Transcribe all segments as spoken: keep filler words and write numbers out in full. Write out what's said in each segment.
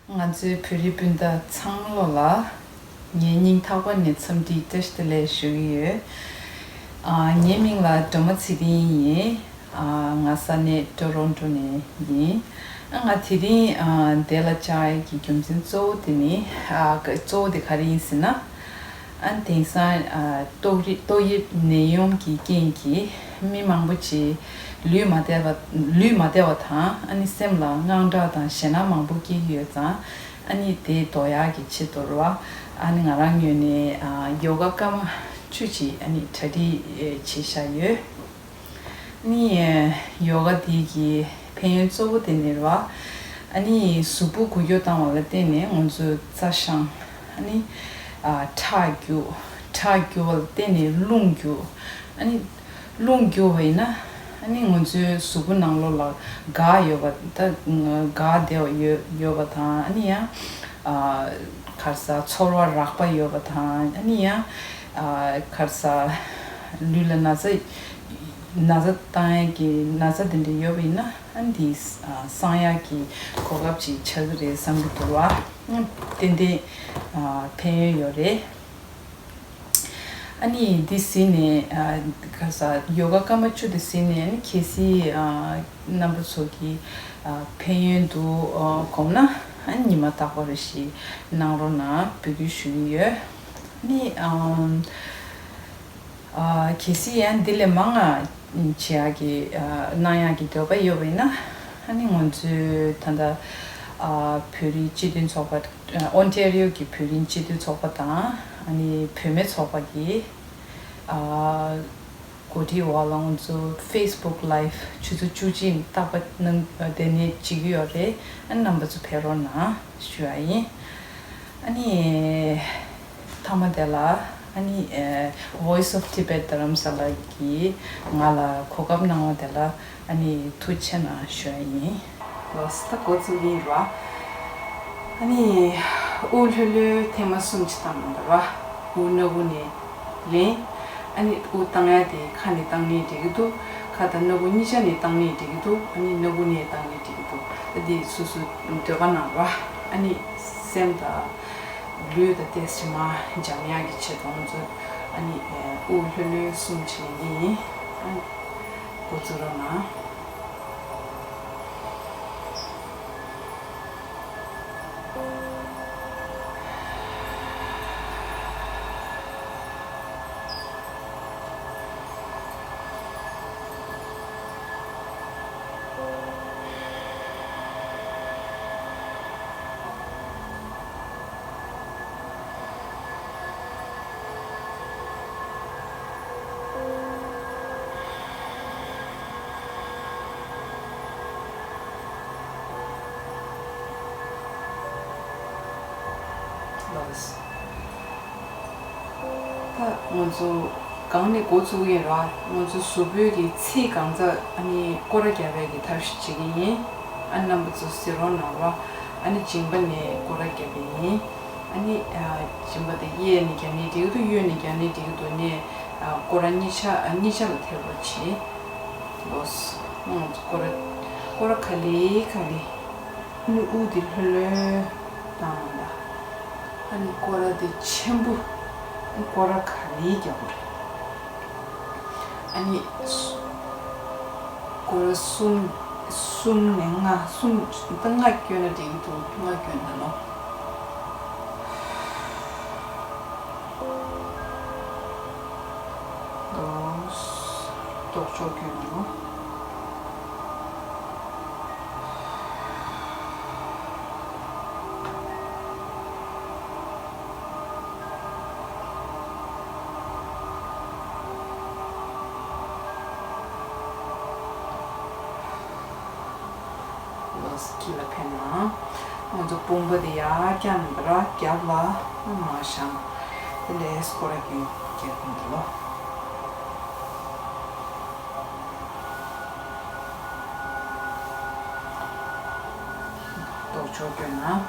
ང་ཚོའི་བོད་རིགས་སྤུན་ཟླ་ཚང་མ་ལོ་ལ་ངའི་སྙིང་ཐག་པ་ནས་འཚམས་འདྲི་བཀྲ་ཤིས་བདེ་ལེགས་ཞུ་གི་ཡོད། ཨ། ངའི་མིང་ལ་སྒྲོལ་མ་ཚེ་རིང་ཡིན། ཨ། ང་ས་གནས་ཊོ་རོན་ཊོ་ནས་ཡིན། ཨ། ང་དེ་རིང་ཨ་འདི་ལ་བཅར་ཡག་གི་རྒྱུ་མཚན་གཙོ་བོ་དེ་ནི། ཨ། གཙོ་བོ་དེ་ག་རེ་ཡིན་ཟེར་ན། ཨ། དེང་སང་ཨ་ཏོག་དབྱིབས་ཏོག་དབྱིབས་ནད་ཡམས་ཀྱི་རྐྱེན་གྱིས་མི་མང་པོ་ཅིག་ལུས་མ་བདེ་བ་ལུས་མ་བདེ་བ་དང་། ཨ་ནི་སེམས་ལ་དངངས་སྐྲག་དང་ཞེད་སྣང་མང་པོ་སྐྱེ་གི་ཡོད་ཙང་། ཨ་ནི་དེ་ཟློག་ཡག་གི་ཆེད་དུ་རེད་བ། ཨ་ནི་ང་རང་ངོས་ནས་ཨ་ཡོ་ག་སྐར་མ་བཅུ་ཅིག་ཨ་ནི་གྲ་སྒྲིག་བྱས་བཞག་ཡོད། ནི་ཡོ་ག་འདི་གི་ཕན་ཡོན་གཙོ་བོ་དེ་ནི་རེད་བ། ཨ་ནི་གཟུགས་པོ་འགུལ་སྐྱོད་བཏང་བ་ལ་བརྟེན་ནས་ང་ཚོའི་རྩ་ཤིང་། ཨ་ནི་ཨ་ཁྲག་རྒྱུག་ཁྲག་རྒྱུག་པ་ལ་བརྟེན་ནས་རླུང་རྒྱུག་ཨ་ནི་རླུང་རྒྱུག་པ་ཡིན་ན། ཨ་ནི་ང་ཚོའི་གཟུགས་པོ་ནང་ལོགས་ལ་འགག་ཡོད་པ། ད་འགག་བསྡད་པ་ཡོད་ཡོད་པ་དང་། ཨ་ནི་ཡང་ཨ་ག་རེ་ཟ། ཚོར་བ་རགས་པ་ཡོད་པ་དང་། ཨ་ནི་ཡང་ཨ་ག་རེ་ཟ། ལུས་ལ་ན་ཚ་ན་ཚ་བཏང་ཡག་གི་ན་ཚ་དེ་འདྲ་ཡོད་པ་ཡིན་ན། ཨ་འདི་ཨ་སངས་ཡག་གི་གོ་སྐབས་ཅིག་ཆགས་ཀྱི་རེད་བསམ་གྱི་འདུག་བ། ཨ་ཏན་ཏན་ཨ་ཕན་ཡོན་ཡོད་རེད། ཨ་ནི་འདི་ཟིན་ནས་ཨ་ག་རེ་ཟ། ཡོ་ག་སྐར་མ་བཅུ་དེ་ཟིན་ནས། ཨ་ནི་གལ་སྲིད་ཨ་རྣམ་པ་ཚོ་གི་ཨ་ཕན་ཡོན་འདུག་ཨ་དགོངས་ན། ཨ་ནི་ཉི་མ་རྟག་པར་རེ་ཞིག་གནང་རོགས་གནང་འབོད་སྐུལ་ཞུ་གི་ཡོད། ཨ་ནི་ཨམ། ཨ་གལ་སྲིད་ཡང་འདི་ལས་མང་ང་བྱེད་ཡག་གི་ཨ་གནང་ཡག་གི་འདོད་པ་ཡོད་པ་ཡིན་ན། ཨ་ནི་ང་ཚོའི་ད་ལྟ་ཨ་བོད་རིགས་སྤྱི་མཐུན་ཚོགས་པ། ཨ་ཨོན་ཊེ་རི་ཡོ་གི་བོད་རིགས་སྤྱི་མཐུན་ཚོགས་པ་དང་། ཨ་ནི་བུད་མེད་ཚོགས་པ་གི་ཨ་གོ་སྒྲིག་འོག་ལ་ང་ཚོ་ཕེ་སི་བུག་ལའེབ་ཆུ་ཚོད་བཅུ་གཅིག་རྟག་པར་གནང་། ཨ་དེ་ནས་བྱེད་ཀྱི་ཡོད་རེད། ཨ་ནི་རྣམ་པ་ཚོ་ཕེབས་རོགས་གནང་ཞུ་ཡག་ཡིན། ཨ་ནི་མཐའ་མ་དེ་ལ། ཨ་ནི་ཨ་Voice of Tibet Dharamsala གིས་ང་ལ་གོ་སྐབས་གནང་བ་དེ་ལ་ཨ་ནི་ཐུགས་རྗེ་ཆེ་གནང་ཞུ་ཡག་ཡིན། ལགས་སོ། ད་འགོ་བཙུགས་ཀྱི་ཡིན་ར། ཨ་ནི་དབུགས་ལྷོད་ལྷོད་ཐེངས་མ་གསུམ་ཅིག་བཏང་གནང་དང་ར། དབུགས་སྣ་ཁུག་ནས་ལེན། ཨ་ནི་དབུགས་བཏང་ཡག་དེ་ཁ་ནས་བཏང་ནའི་འགྲིག་གི་འདུག་ཁ་དང་སྣ་ཁུག་གཉིས་ཆ་ནས་བཏང་ནའི་འགྲིག་གི་འདུག་ཨ་ནི་སྣ་ཁུག་ནས་བཏང་ནའི་འགྲིག་གི་འདུག་ཨ་འདི་སོ་སོའི་འདོད་པ་གནང་ར། ཨ་ནི་སེམས་དང་ལུས་དང་ཏོག་ཙམ་མར་འཇམ་ཡག་གི་ཆེད་དུ་ང་ཚོ་ཨ་ནི་དབུགས་ལྷོད་ལྷོད་གསུམ་བྱེད་ཀྱི་ཡིན། ཨ་ནི་འགོ་བཙུགས་རོགས་གནང་། ལགས། ད་ང་ཚོ་སྒང་ནས་འགོ་ཚུགས་ཀྱི་ཡིན་ར། ང་ཚོ་གཟུགས་པོའི་གི་ཚིགས་གང་ཚ་ཨ་ནི་སྐོར་ར་རྒྱབ་པའི་གི་ཐབས་ཤེས་བྱེད་ཀྱི་ཡིན། ཨ་རྣམ་པ་ཚོ་གཟིགས་རོགས་གནང་ར། ཨ་ནི་མཇིང་པ་ནས་སྐོར་ར་རྒྱབ་པ་ཡིན། ཨ་ནི་ཨ་མཇིང་པ་དེ་གཡས་ནས་རྒྱབ་ནའི་འགྲིག་གི་འདུག་གཡོན་ནས་རྒྱབ་ནའི་འགྲིག་གི་འདུག་ནས་ཨ་སྐོར་ར་གཉིས་ཆ་ཨ་གཉིས་ཆ་ལ་ཐེབས་རོགས་བྱེད། ལགས། ང་ཚོ་སྐོར་ར་སྐོར་ར་ག་ལེ་ག་ལེ། ཨ་ནི་དབུགས་དེ་ལྷོད་ལྷོད་བཏང་གནང་དང་། ཨ་ནི་སྐོར་ར་དེ་ཆེན་པོ། ཨ་ནི་སྐོར་ར་ག་ལེ་རྒྱག་དགོས་རེད། ཨ་ནི་སུ་སྐོར་ར་གསུམ། གསུམ་ནས་ལྔ། གསུམ་ད་ལྔ་བསྐྱོན་ན་འགྲིག་གི་འདུག་ལྔ་བསྐྱོན་ན་ལོ། ལོ། ལྡོག་ཕྱོགས་བསྐྱོན་ན་ལོ། ལགས་སོ། དཀྱིལ་ལ་ཕེབས་གནང་། ང་ཚོ་དཔུང་པ་དེ་ཡར་བརྐྱངས་ནས་ར་རྒྱབ་ལ་མར་བཞེངས། དེ་ལས་སྐོར་ར་བསྐྱོན་བསྐྱོན་གྱི་འདུག་ལོ། ལྡོག་ཕྱོགས་བསྐྱོན་ན།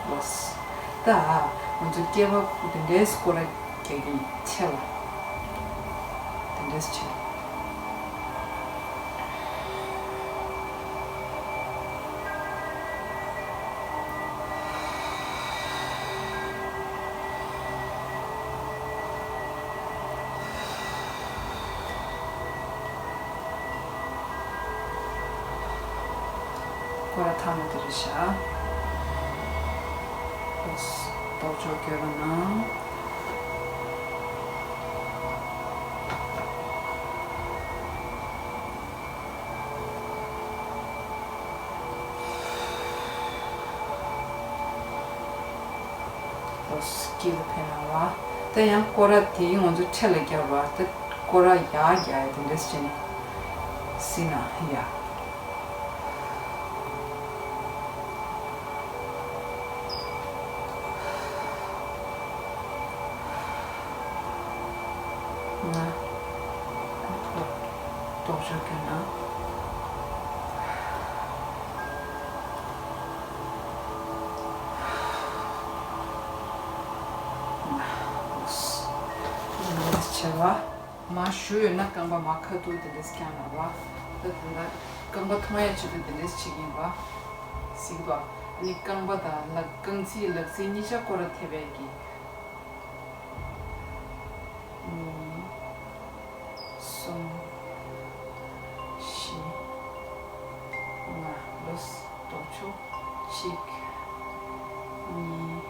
ལགས། ད་ ང་ཚོ་སྐེད་པ་དེ་འདྲས་སྐོར་ར་རྒྱག་གི་ཆེ་ལ། དེ་འདྲས་ཆེ། སྐོར་ར་ཐ་མ་དེ་རེད་ཤག་ལྟོ་ཅོག་སྐྱོར་ར་ན། ལོ་སྐྱིད་ལ་ཕན་ན་བ། ད་ཡང་སྐོར་ར་དེ་ང་ཚོ་འཕྲེད་ལ་རྒྱབ་པ་ད་སྐོར་ར་ཡར་རྒྱག་ཡ་དེ་འདྲས་བྱས་ནས་སྲིད་ན་ཡ། ང་ལྟོ་ཅོག་སྐྱོར་ན། ཆེ་བ། མ་ཞུ་ཡོད་ན་རྐང་པ་མ་ཁ་ཐུག་དེ་འདྲས་བརྐྱངས་ན་བ། ད་དེ་འདྲ་རྐང་པ་མཐོང་ཡ་ཆེད་དུ་དེ་འདྲས་བྱེད་ཀྱིན་བ། གཟིགས་པ། ཨ་ནི་རྐང་པ་དང་ལག་རྐང་ཚིགས་ལག་རྩེ་གཉིས་ཆ་སྐོར་ར་ཐེབས་ཡས་ཀྱི། གཉིས། གསུམ། བཞི། ལྔ་ལོས་ལྟོ་ཅོག་གཅིག་གཉིས།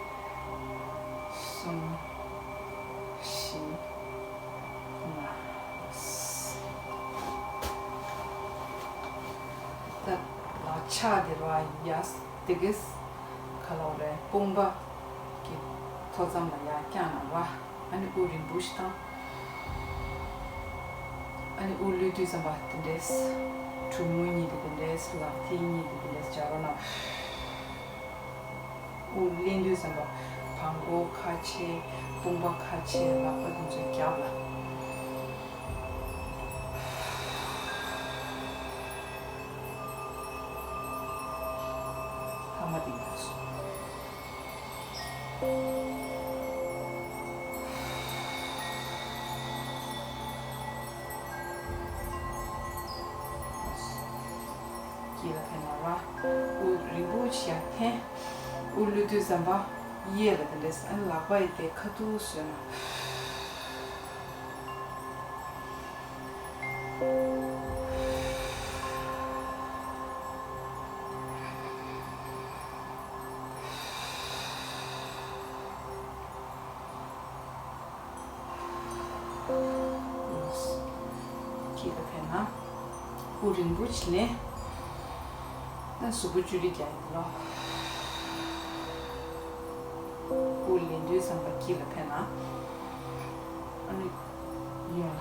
གསུམ། བཞི། ལྔ། ད་ལག་ཆ་དེ་ར་ཡ་དེ་གས་ག་ལོ་རེ་དཔུང་པ་གི་མཐོ་ཙམ་ལ་ཡར་བརྐྱངས་ན་བ། ཨ་ནི་དབུགས་རིང་པོ་ཞིག་བཏང་། ཨ་ནི་དབུགས་གློད་དུས་ཙམ་པ་དེ་འདྲས། གྲུ་མོ་གཉིས་དེ་དེ་འདྲས། ལག་མཐིལ་གཉིས་དེ་དེ་འདྲས་སྦྱར་རོགས་གནང་། དབུགས་ལེན་དུས་ཙམ་པ་བང་མགོ་ཁ་ཕྱེ། དཔུང་པ་ཁ་ཕྱེ། ལག་པ་དེ་ཚོ་རྒྱབ་ལ། ཐ་མ་དེ་ཡིན་སོང་། དཀྱིལ་ལ་འཕེན་ན་ར། དབུགས་རིང་པོ་ཞིག་འཐེན། དབུགས་གློད་དུས་ཙམ་པ་གཡས་ལ་དེ་འདྲས། ཨ་ནི་ལག་པ་ཡི་དེ་ཁ་ཐུག་བཟོས་ན། དཀྱིལ་ལ་འཕེན་ན། དབུགས་རིང་པོ་ཞིག་ལེན། ན་གཟུགས་པོ་བཅུད་རིགས་རྒྱག་ཡིན་ལོ། དབུགས་ལེན་དུས་ཙམ་པ་དཀྱིལ་ལ་འཕེན་ན། ཨ་ནི་གཡོན་ལ།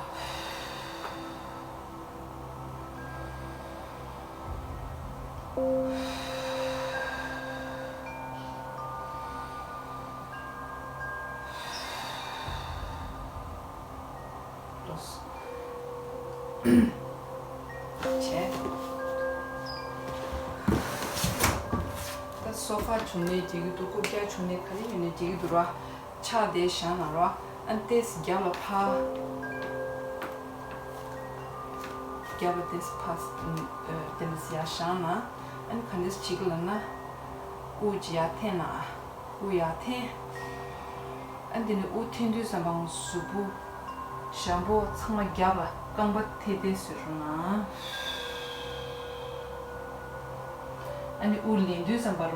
བྱས། ད་སོ་ཕ་བྱུང་ནས་རྒྱག་གི་འདུག་རྐུབ་བཀྱག་བྱུང་ནས་ག་རེ་ཡོད་ནས་རྒྱག་གི་འདུག་ར། ཕྱག་དེ་བཞག་ན་ར། ཨ་ཏེས་རྒྱབ་ལ་ཕར། རྒྱབ་ལ་ཏེས་ཕར། ཨ་དེ་འདྲ་ཡར་བཞག་ན། ཨ་ནི་ག་འདྲས་བྱེད་ཀྱི་ལབ་ན། དབུགས་ཅིག་ཡར་འཐེན་ན། དབུགས་ཡར་འཐེན། ཨ་འདི་ནི་དབུགས་འཐེན་དུས་ཙམ་པའང་གཟུགས་པོ། ཞབས་པོ་ཚང་མ་རྒྱབ་ལ་རྐང་པ་ཐལ་ཐལ་བཟོས་རོགས་གནང་། ཨ་ནི་དབུགས་ལེན་དུས་ཙམ་པ་ར།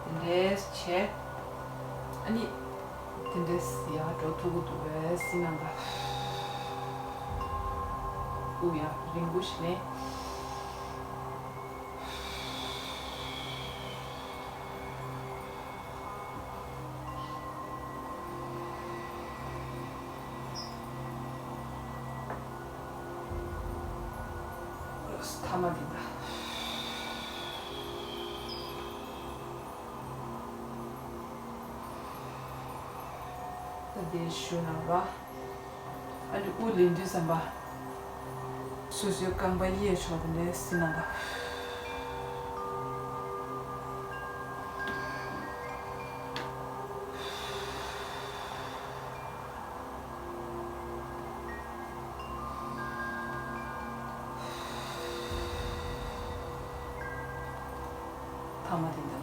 དེ་འདྲས་བྱས། ཨ་ནི། དེ་འདྲས་ཡར་འགྲོ་ཐུབ་ཀྱི་འདུག་པས་སྲིད་ན་འདྲ། དབུགས་ཡར་རིང་པོ་ཞིག་ལེན། ཐ་མ་འདི་འདྲ། ད་འདི་ཞུ་ན་ར། ཨ་ནི་དབུགས་ལེན་དུས་ཙམ་པ། སོ་སོའི་རྐང་པ་གཡས་ཕྱོགས་དེ་འདྲའི་སྲིད་ན་འདྲ། ད་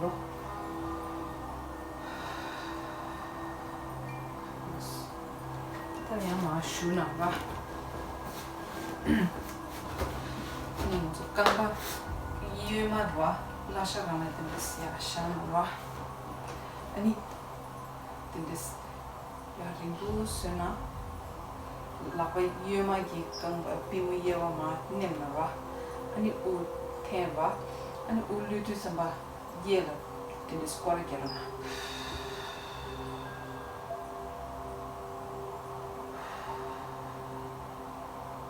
ཡང་མར་བཞུགས་གནང་ར། ཨ་ནི་ང་ཚོ་རྐང་པ་གཡོན་མ་ར་བརླ་ཤ་རང་ལ་དེ་འདྲས་ཡར་བཞག་གནང་ར། ཨ་ནི་དེ་འདྲས་ཡར་རིང་པོ་བཟོས་ན། ལག་པ་གཡོན་མ་གི་རྐང་པ་པུས་མོ་གཡས་པ་མར་མནན་གནང་ར། ཨ་ནི་དབུགས་འཐེན་པ། ཨ་ནི་དབུགས་གློད་དུས་ཙམ་པ། གཡས་ལ་དེ་འདྲའི་སྐོར་ར་རྒྱག་རོགས་གནང་།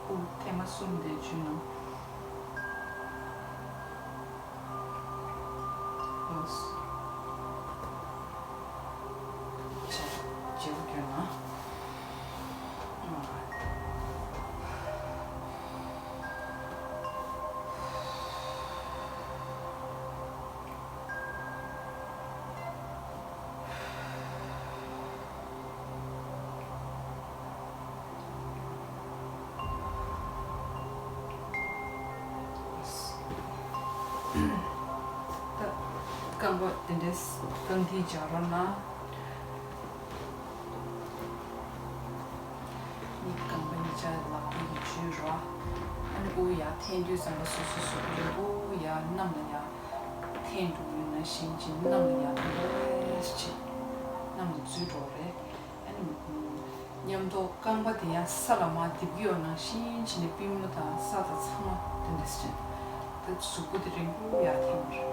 དབུགས་ཐེངས་མ་གསུམ་དེ་འཇུས་གནང་། ལོས། བྱས། བརྗེ་པོ་གྱོན་ན། ད་རྐང་པ་དེ་འདྲས་རྐང་མཐིལ་སྦྱར་རོགས་གནང་། གཉིས་རྐང་པ་གཉིས་ཆ་ལག་པ་ཡིས་འཇུས་རོགས། ཨ་ནི་དབུགས་ཡར་འཐེན་དུས་ཙམ་པ་སོ་སོ་སོ་སོའི་དབུགས་ཡར་གནམ་ལ་ཡར་འཐེན་འགྲོ་གི་ཡོད་ན་བཞིན་བྱས་ནས་གནམ་ལ་ཡར་འཐེན་རེས་བྱས་གནམ་ལ་འཛུལ་འགྲོ་རེད། ཨ་ནི་མཉམ་དུ་རྐང་པ་དེ་ཡང་ས་ལ་མར་རྡིབ་ཀྱི་ཡོད་ནང་བཞིན་བྱས་ནས་པུས་མོ་དང་ས་དང་ཚང་མ་དེ་འདྲས་བྱས་ནས་ད་གཟུགས་པོ་དེ་རིང་པོ་ཡར་འཐེན་པ་རེད།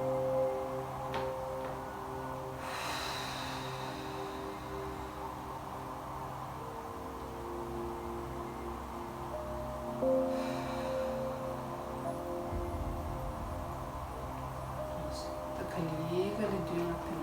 ད་ག་ལེ་ག་ལེ་མདུན་ལ་འཕེན།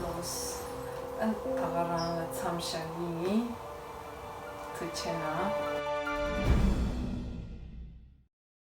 ལོས། ཨ་ནི་ད་ག་རང་ལ་མཚམས་བཞག་གི་ཡིན། ཐུགས་རྗེ་གནང་།